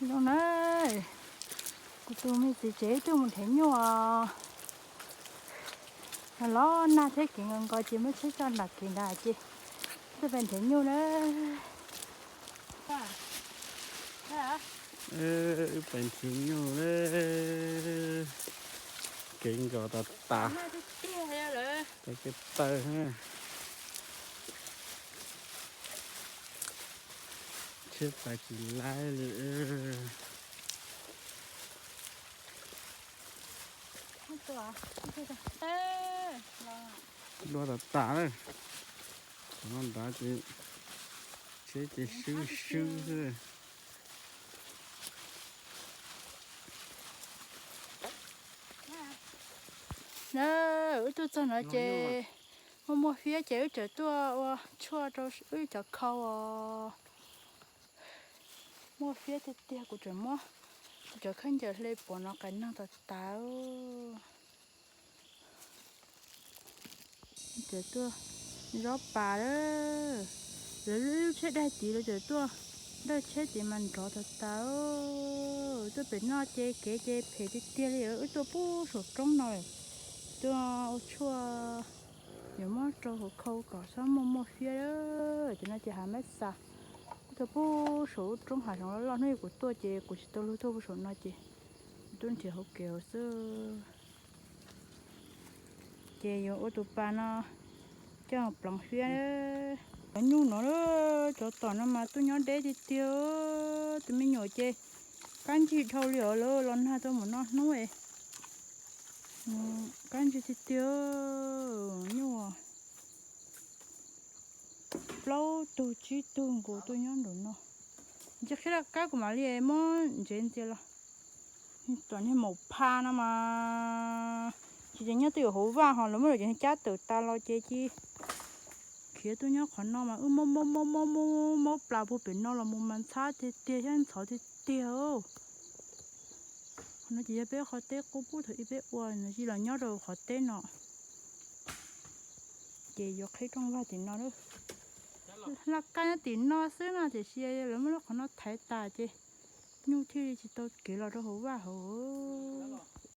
Zoo na, kuv tus me txiv tsev twb mus nrhiav nyuj os. Los nag thiab kev nkaus nkaus ces muab tsheb tso nram kev nrad ces tuaj pem nrhiav nyuj na. Wb pem nrhiav nyuj na, kev nkaus tas tas, kev taw, tsheb pais tsis laib li. Dua tas tas lawm, qhov no nrad ces tsheb ces swb swb xwb. Na, wb tuaj txog no ces muaj muaj fiab ces wb tseem tuaj ua tshuaj rau wb cov khau os. Muaj fiab tiag tiag, kuv tseem muab kuv cov khaub ncaws hle puav no qas nag tas tas. Tseem tuaj zob pas lawm. Lawv lub tsheb daig tid lawv tseem tuaj dawj tsheb tid mas nrov tas tas. Tuaj pem no ces kev ces phem tiag tiag li, wb tuaj pub saum roob no lawm. Tuaj ua tshuaj yuav muab rau hauv khau kom txhob muaj muaj fiab. Cov no ces hav mab xas. Wb tuaj pub saum lub roob hav zoov loj loj, hnub kuv tuaj ces kuv tsis tau lug tuaj pub saum no ces kuv tuaj nrhiav hauv kev hauv xwb. Ces yuav ua tus pas no coj pleev fiab. Cov nyuj no, cov tom no mas tuaj nyob deb tiag tiag. Tus me nyuam ces kab ntsig dhau li os, lawv los nag tau mus noj hnub. Kab ntsig tiag tiag, nyuj plaub tug tsib tug nkaus tuaj nyob nraum no. Ntsis qhib laj kab kuv mam li muab ntsev ntxias los. Tom niag maum pha no mas tsis ces nyob twj ywm hauv vaj, ho lawv muab lawv cov niag cab tawm tas los ces cia li khiav tuaj nyob qhov no mas wb maub maub maub maub maub plas puag pem no los mus mas ntxhab tiag tiag thiab ntxhov tiag tiag. Qhov no ces yog peb qhov teb qub pub thaum ub peb ua, nws cia li los nyob rau qhov teb no. Ces yuav qhib rooj vag tim no. Laj kab nyob tim no xwb no tiam sis lawv muab lub qhov no thaiv tas ces nyuj thiaj li tsis tau kev los rau hauv vaj hauv.